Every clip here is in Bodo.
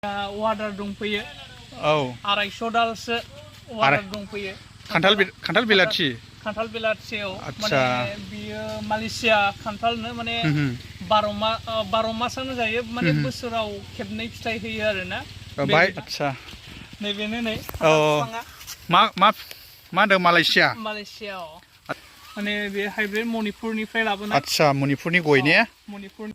वादार दंफैयो औ 250 दालसो वादार दंफैयो खान्थाल बिलाथि खान्थाल बिलाथियाव आच्छा माने बियो मालয়েशिया खान्थालनो माने 12 मासानो जायो माने बोसोराव खेबनै फिथाइ होयो आरोना बाय आच्छा नैबेनो नै औ मा होनदों मालয়েशिया माने बे हाइब्रिद मणिपुरनिफ्राय लाबोनाय आच्छा मणिपुरनि गय ने मणिपुर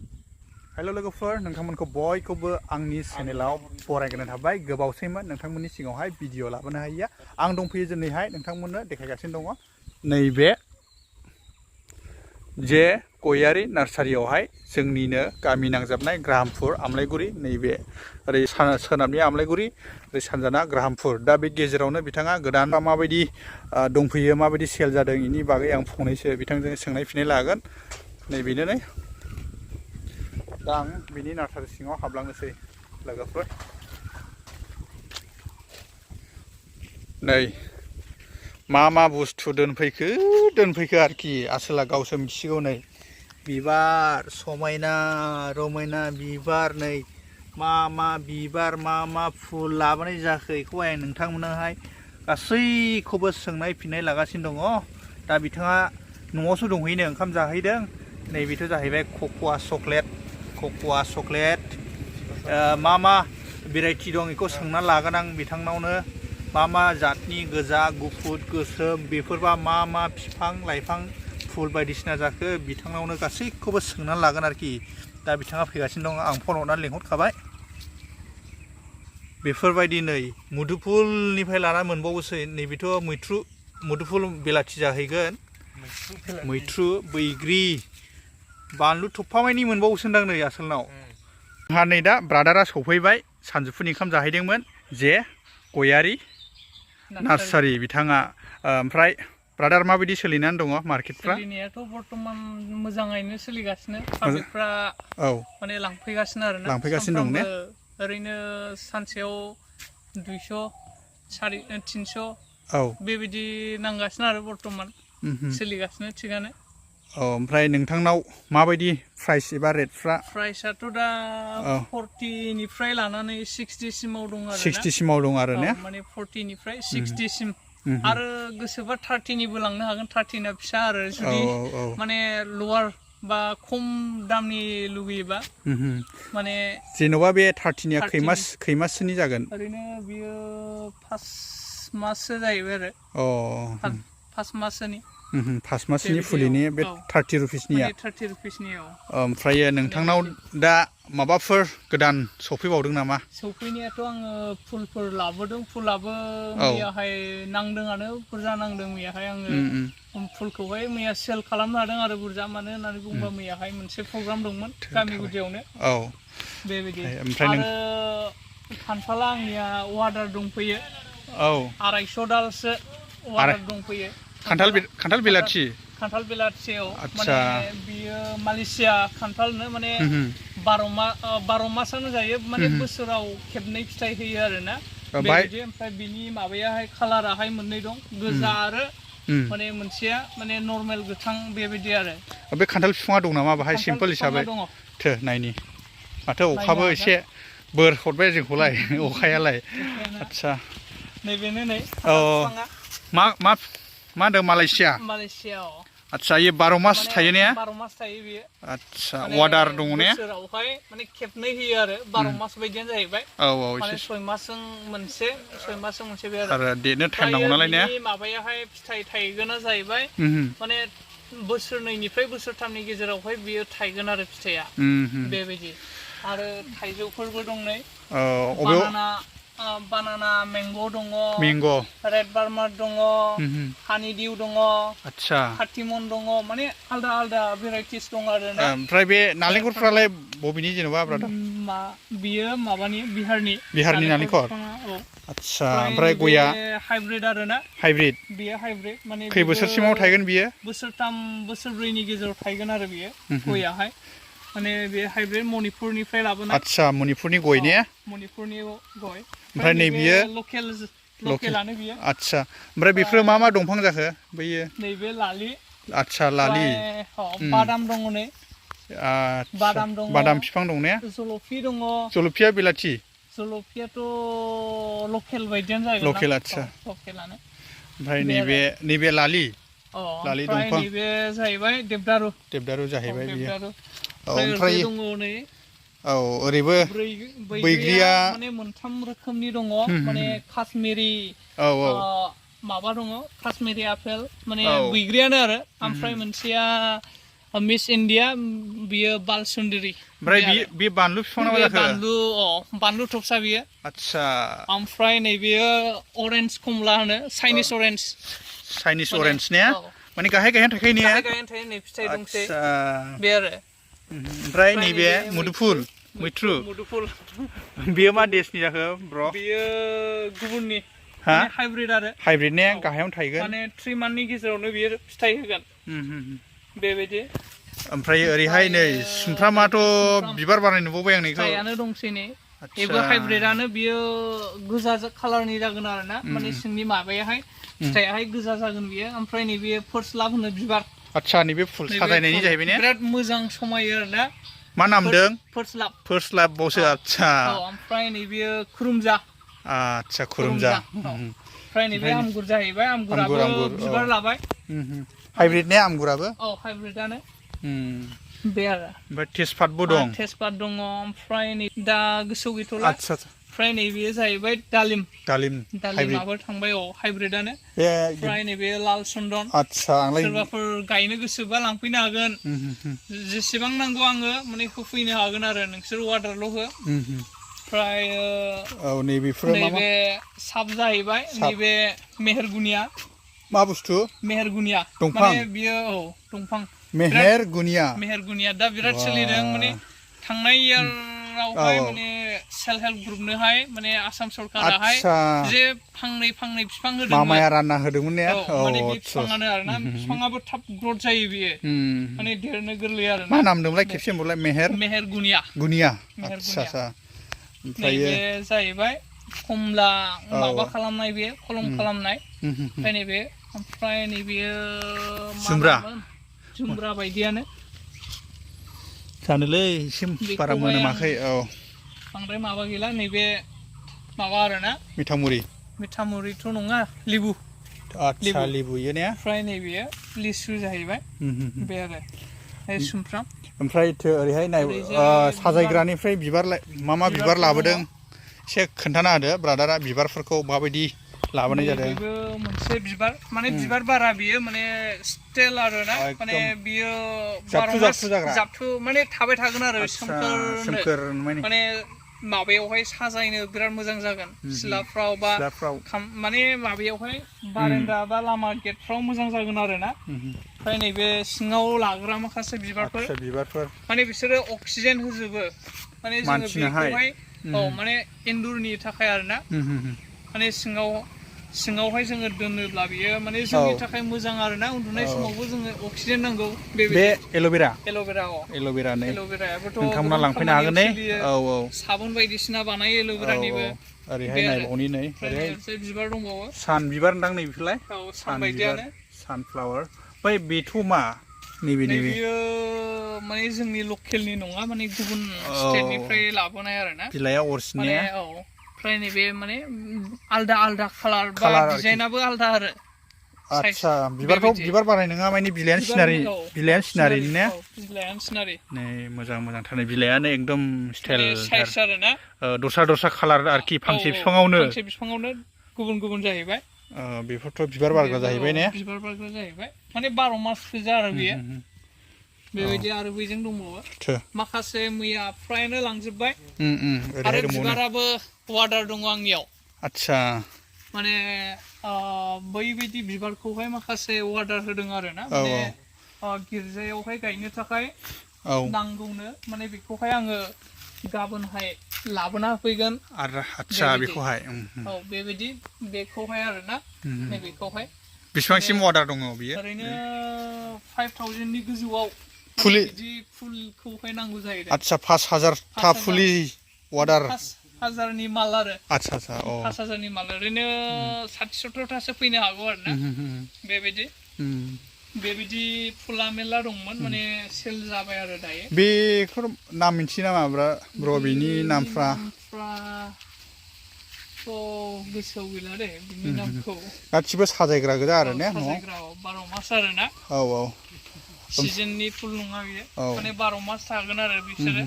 हेल' लोगोफोर नोंथांमोनखौ बयखौबो आंनि चेनेलाव बरायग्रोनाय थाबाय गोबावसैमोन नोंथांमोननि सिगाङावहाय भिडिअ लाबोनो हायैया आं दंफैयो दिनैहाय नोंथांमोननो देखायगासिनो दङ नैबे जे गयारि नार्सारियावहाय जोंनिनो गामि नांजाबनाय ग्राहामपुर आमलायगुरि नैबे ओरै सोनाबनि आमलायगुरि ओरै सानजाना ग्राहामपुर दा बे गेजेरावनो बिथाङा गोदान माबायदि दंफैयो माबायदि सेल जादों बेनि बागै आं फंनैसो बिथांजों सोंनाय फिननाय लागोन नैबेनो दा आं बिनि नार्सारि सिङाव हाबलांनोसै लोगोफोर नै मा बुस्थु दोनफैखो आरोखि आसोला गावसो मिथिसिगौ नै बिबार समायना रमायना बिबार नै मा बिबार मा फुल लाबोनाय जाखो बेखौ आं नोंथांमोननोहाय गासैखौबो सोंनाय फिननाय लागासिनो दङ दा बिथाङा न'आवसो दंहैनो ओंखाम जाहैदों नैबेथ' जाहैबाय कक'आ चक्लेट मा भेराइटि दं बेखौ सोंना लागोन आं बिथांनावनो मा जातनि गोजा गुफुर गोसोम बेफोरबा मा बिफां लाइफां फुल बायदिसिना जाखो बिथांनावनो गासैखौबो सोंनानै लागोन आरोखि दा बिथाङा फैगासिनो दं आं फन हरनानै लिंहरखाबाय बेफोरबायदि नै मुदुफुलनिफ्राय लानानै मोनबावोसै नैबेथ' मुदुफुल बिलाथि जाहैगोन मैथ्रु बैग्रि बानलु थफामानि मोनबावोसोनदां नै आसोलनाव आंहा नै दा ब्रादारा सफैबाय सानजौफुनि ओंखाम जाहैदोंमोन जे गयारि नार्सारि बिथाङा ओमफ्राय ब्रादार माबायदि सोलिनानै दङ मार्केटफ्रा सोलिनायाथ' बर्तमान मोजाङैनो सोलिगासिनो पाब्लिकफ्रा माने लांफैगासिनो आरोना लांफैगासिनो दं ने ओरैनो सानसेयाव 200 300 बेबायदि नांगासिनो आरो बर्तमान सोलिगासिनो थिगानो ओमफ्राय नोंथांनाव माबायदि प्राइस एबा रेटफ्रा प्राइसआथ' दा 40 निफ्राय लानानै 60 सिमाव दं आरो 60 सिमाव दं आरो ने माने 40 निफ्राय 60 सिम आरो गोसोबा 30 निबो लांनो हागोन 30 ना फिसा आरो जुदि माने लवार बा खम दामनि लुगैयोबा माने जेन'बा बे 30 निया खैमाससोनि जागोन ओरैनो बियो 5 माससो जाहैबाय आरो 5 माससोनि 5 मासनि फुलिनि बे 30 रुपिसनिया ओमफ्राय नोंथांनाव दा माबाफोर गोदान सफैबावदों नामा सफैनायाथ' आङो फुलफोर लाबोदों फुलाबो मैयाहाय नांदोंआनो बुरजा नांदों मैयाहाय आङो फुलखौहाय मैया सेल खालामनो हादों आरो बुरजा मानो होननानै बुङोबा मैयाहाय मोनसे प्रग्राम दंमोन गामि गुदियावनो बेबायदि आरो खान्थाला आंनिया वादार दंफैयो 250 दालसो वादार दंफैयो खान्थाल बिलाथियाव माने बियो मालয়েशिया खान्थालनो माने 12 मासानो जायो माने बोसोराव खेबनै फिथाइ होयो आरोना बेबायदि ओमफ्राय बिनि माबायाहाय कालाराहाय मोननै दं गोजा आरो माने मोनसेया माने नर्मेल गोथां बेबायदि आरो बे खान्थाल बिफाङा दं नामा बाहाय सिम्पोल हिसाबै नायनि माथो अखाबो एसे बोर हरबाय जोंखौलाय अखायालाय आच्छा नैबेनो नै मा होनदों मालয়েशिया आच्छा ये 12 मास थायो ने 12 मास थायो बियो आच्छा वादार दङ ने बोसोरावहाय माने खेबनै होयो आरो 12 मास बायदियानो जाहैबाय माने 6 मासजों मोनसे बे आरो देरनो टाइम नांगौ नालाय ने माबायाहाय फिथाइ थाइगोना जाहैबाय माने बोसोरनैनिफ्राय बोसोरथामनि गेजेरावहाय बियो थाइगोन आरो फिथाइया बेबायदि आरो थाइजौफोरबो दं नै बानाना मैंगो दङ रेड बार्मार दङ हानि डिउ दङ आच्छा खाथिमन दङ माने आलदा भेराइटिस दङ आरो ना ओमफ्राय बे नालेंखरफ्रालाय बबेनि जेनेबा ब्रादार बियो माबानि बिहारनि नालेंखर आच्छा ओमफ्राय गया हाइब्रिद आरो ना बियो हाइब्रिद माने खै बोसोरसिमाव थायगोन बियो बोसोरथाम बोसोरब्रैनि गेजेराव थायगोन आरो बियो गयाहाय माने बे हाइब्रिद मणिपुरनिफ्राय लाबोनाय आच्छा मणिपुरनि गय ने मणिपुरनि गय ओमफ्राय नै बियो लकेलानो बियो आच्छा ओमफ्राय बेफोरो मा दंफां जाखो बैयो नैबे लालि आच्छा लालि बादाम दङ नै बादाम बिफां दं ने जलफि दङ जलफिया बिलाथि जलफियाथ' लकेल बायदियानो जागोन लकेल आदसा लकेलानो ओमफ्राय नैबे लालि ओमफ्राय नैबे जाहैबाय देबदारु जाहैबाय बियो देबदारु ओमफ्राय दङ नै ओरैबो बैग्रिया माने मोनथाम रोखोमनि दङ माने काश्मिरी माबा दङ काश्मिरी आपेल माने बैग्रियानो आरो ओमफ्राय मोनसेया मिस इण्डिया बियो बालसुन्दरी ओमफ्राय बे बानलु बिफां नामा जाखो बानलु थफसा बियो आदसा ओमफ्राय नैबेयो अरेन्ज कमला होनो चाइनिस अरेन्ज ने माने गाहाय थाखाय ने गाहाय थायो नै फिथाइ दंसै बे आरो ओमफ्राय नैबे मैथ्रु बेयो मा देशनि जाखो ब्र बेयो गुबुननि हाइब्रिद आरो हाइब्रिद ने गाहायावनो थायगोन माने 3 मान्थनि गेजेरावनो बियो फिथाइ होगोन बेबायदि ओमफ्राय ओरैहाय नै सुमफ्रामाथ' बिबार बारनाय नुबावबाय आं नैखौ फिथाइयानो दंसै नै बेबो हाइब्रिदानो बियो गोजा कालारनि जागोन आरो ना माने सिंनि माबायाहाय फिथाइयाहाय गोजा जागोन बियो ओमफ्राय नैबे फार्स्ट लाभ होनो बिबार आदसा नैबे फुल साजायनायनि जाहैबाय ने बिराद मोजां समायो आरो ना मा नाम दों फार्स्ट लाभ बावसो आदसा ओमफ्राय नैबे खुरुमजा आदसा खुरुमजा ओमफ्राय नैबे आमगुर जाहैबाय आमगुराबो बिबार लाबाय हाइब्रिद ने आमगुराबो हाइब्रिदानो बे आरो ओमफ्राय तेजपातबो दङ ओमफ्राय नै दा गोसोआव गैथ'ला ओमफ्राय नैबे जाहैबाय दालिमाबो थांबाय हाइब्रिदानो ओमफ्राय नैबे लाल चन्दन सोरबाफोर गायनो गोसोबा लांफैनो हागोन जेसेबां नांगौ आङो माने होफैनो हागोन आरो नोंसोर अर्डारल' हो ओमफ्राय नैबे साब जाहैबाय नैबे मेहेरगुनिया मा बुस्थु मेहेरगुनिया दंफां माने बियो दंफां मेहेरगुनिया दा बिराद सोलिदों माने थांनाय इयारावहाय माने सेल्फ हेल्प ग्रुपनोहाय माने आसाम सरकाराहाय जे फांनै बिफां होदोंमोन मामाया रानना होदोंमोन ने माने बे बिफाङानो आरोना बिफाङाबो थाब ग्रथ जायो बियो माने देरनो गोरलै आरो मा नाम दंलाय खेबसे होनबावलाय मेहेरगुनिया आदसा ओमफ्राय बे जाहैबाय कमला माबा खालामनाय बे कलम खालामनाय ओमफ्राय नैबे ओमफ्राय नैबेयो जुमब्रा बायदियानो जानोलै एसे बारा मोनामाखै बांद्राय माबा गैला नैबे माबा आरोना मिठामुरिथ' नङा लेबु लेबु इयो ने ओमफ्राय नैबेयो लिसु जाहैबाय बे आरो सुमफ्राम ओमफ्राय ओरैहाय नाय साजायग्रानिफ्राय मा बिबार लाबोदों एसे खोन्थाना होदो ब्रादारा बिबारफोरखौ माबायदि लाबोनाय जादों बेबो मोनसे बिबार माने बिबार बारा बियो माने स्टेल आरोना माने बियो जाबथु माने थाबाय थागोन आरो सोमखोर माने माबायावहाय साजायनो बिराद मोजां जागोन सिलाफ्राव बा माने माबायावहाय बारेन्दा बा लामा गेटफ्राव मोजां जागोन आरोना ओमफ्राय नैबे सिङाव लाग्रा माखासे बिबारफोर माने बिसोरो अक्सिजेन होजोबो माने जोङो बेखौहाय माने इनडुरनि थाखाय आरोना माने सिङावहाय जोङो दोनोब्ला बियो माने जोंनि थाखाय मोजां आरोना उन्दुनाय समावबो जोङो अक्सिजेन नांगौ बे एल'भेरायाबोथ' नोंथांमोना लांफैनो हागोन ने साबुन बायदिसिना बानायो एल'भेरानिबो ओरैहाय नायबावनि नै बिबार दंबावो सान बिबार दां नै बेफोरलाय सान बायदियानो सानफ्लावार बै बेथ' मा बेयो माने जोंनि लकेलनि नङा माने गुबुन स्टेटनिफ्राय लाबोनाय आरोना बिलाइआ अरिजिनेल ओमफ्राय नैबे माने आलदा कालार बा डिजाइनाबो आलदा आरो आदसा बिबार बारनाय नङा माने बिलाइआनो सिनारि ने नै मोजां थारनाय बिलाइआनो एकदम स्टाइल आरोना दस्रा कालार आरोखि फांसे बिफाङावनो गुबुन जाहैबाय बेफोरथ' बिबार बारग्रा जाहैबाय ने बिबार बारग्रा जाहैबाय माने 12 मास गोजा आरो बियो बेबायदि आरो बैजों दंबावो माखासे मैया फ्रायानो लांजोबबाय आरो बिबाराबो अर्डार दङ आंनियाव आदसा माने बैबायदि बिबारखौहाय माखासे अर्डार होदों आरोना माने गिर्जायावहाय गायनो थाखाय नांगौनो माने बेखौहाय आङो गाबोनहाय लाबोना होफैगोन आदसा बेखौहाय बेबायदि बेखौहाय आरोना नैबेखौहाय बेसेबांसिम अर्डार दङ बियो ओरैनो 5000 नि गोजौआव फुलि फुलखौहाय नांगौ जाहैदों आदसा 5000 था फुलि अर्डार 5000 नि माल आरो आदसा 5000 नि माल ओरैनो 60-70 थासो फैनो हागौ आरोना बेबायदि फुला मेरला दंमोन माने सेल जाबाय आरो दायो बेखौ नाम मिन्थियो नामा ब्र' बिनि नामफ्रा गोसोआव गैला दे बिनि नामखौ गासिबो साजायग्रा गोजा आरो ने साजायग्रा 12 मास आरो ना औ सिजननि फुल नङा बियो माने 12 मास थागोन आरो बिसोरो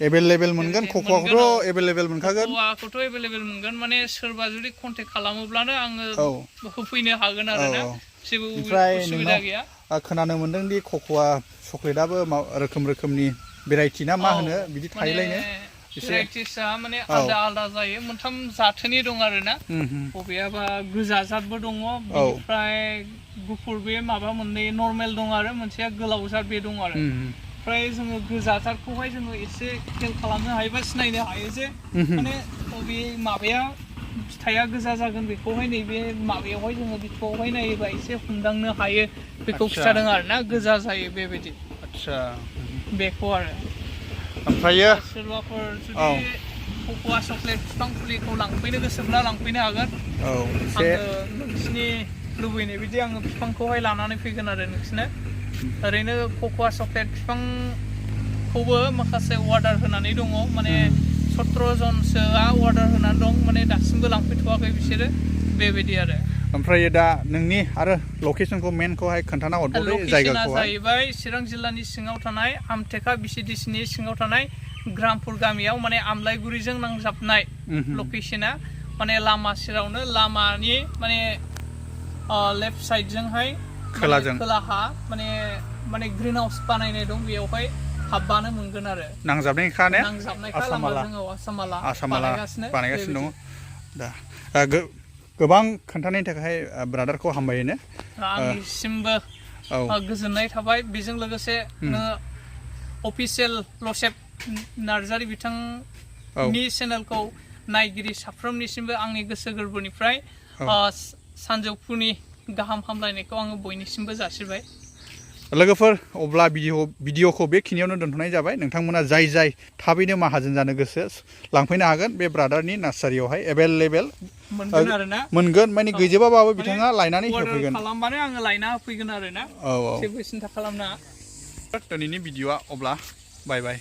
एभेलेबेल मोनगोन कक'आखौथ' एभेलेबेल मोनखागोन कक'आखौथ' एभेलेबेल मोनगोन माने सोरबा जुदि कन्टेक्ट खालामोब्लानो आङो होफैनो हागोन आरो ना जेबो उसुबिदा गैया खोनानो मोनदों दि कक'आ चक्लेटआबो रोखोम रोखोमनि भेराइटि ना मा होनो बिदि थायोलायनो भेराइटिसा माने आलदा आलदा जायो मोनथाम जाथोनि दं आरो ना बबेयाबा गोजा जातबो दङ बेनिफ्राय गुफुर बे माबा मोननै नर्मेल दं आरो मोनसेया गोलाव जात बे दं आरो ओमफ्राय जोङो गोजा जातखौहाय जोङो एसे खेल खालामनो हायोबा सिनायनो हायो जे माने बबे माबाया फिथाइया गोजा जागोन बेखौहाय नैबे माबायावहाय जोङो बिखौहाय नायोबा एसे हमदांनो हायो बेखौ खिथादों आरो ना गोजा जायो बेबायदि आदसा बेखौ आरो ओमफ्रायो सोरबाफोर जुदि कक'आ चक्लेट बिफां फुलिखौ लांफैनो गोसोब्ला लांफैनो हागोन आङो नोंसिनि लुबैनाय बायदि आङो बिफांखौहाय लानानै फैगोन आरो नोंसिनो ओरैनो कक'आ चक्लेट बिफांखौबो माखासे अर्डार होनानै दङ माने 17 जनसोआ अर्डार होनानै दं माने दासिमबो लांफैथ'वाखै बिसोरो बेबायदि आरो ओमफ्राय दा नोंनि आरो लकेसनखौ मेनखौहाय खोन्थाना हरबावदो जायगाखौ जाहैबाय चिरां जिल्लानि सिङाव थानाय आमटेका बिसिडिसिनि सिङाव थानाय ग्रामपुर गामियाव माने आमलायगुरिजों नांजाबनाय लकेसना माने लामा सेरावनो लामानि माने लेफ्ट साइडजोंहाय खोलाहा माने ग्रिन हाउस बानायनाय दं बेयावहाय हाबबानो मोनगोन आरो नांजाबनायखा ने आसामाला बानायगासिनो दङ दा गोबां खोन्थानायनि थाखाय ब्रादारखौ हामबायनो आंनिसिमबो गोजोननाय थाबाय बेजों लोगोसे अफिसियेल लसेब नार्जारि बिथांनि चेनेलखौ नायगिरि साफ्रोमनिसिमबो आंनि गोसो गोरबोनिफ्राय सानजौफुनि गाहाम हामलायनायखौ आङो बयनिसिमबो जासिबाय लोगोफोर अब्ला भिडिअखौ बेखिनियावनो दोनथ'नाय जाबाय नोंथांमोना जाय थाबैनो माहाजोन जानो गोसो लांफैनो हागोन बे ब्रादारनि नार्सारियावहाय एभेलेबेल मोनगोन माने गैजोबाबाबो बिथाङा लायनानै होफैगोन खालामबानो आङो लायना होफैगोन आरो ना जेबो सिन्था खालामनाङा दिनैनि भिडिअआ अब्ला बाय बाय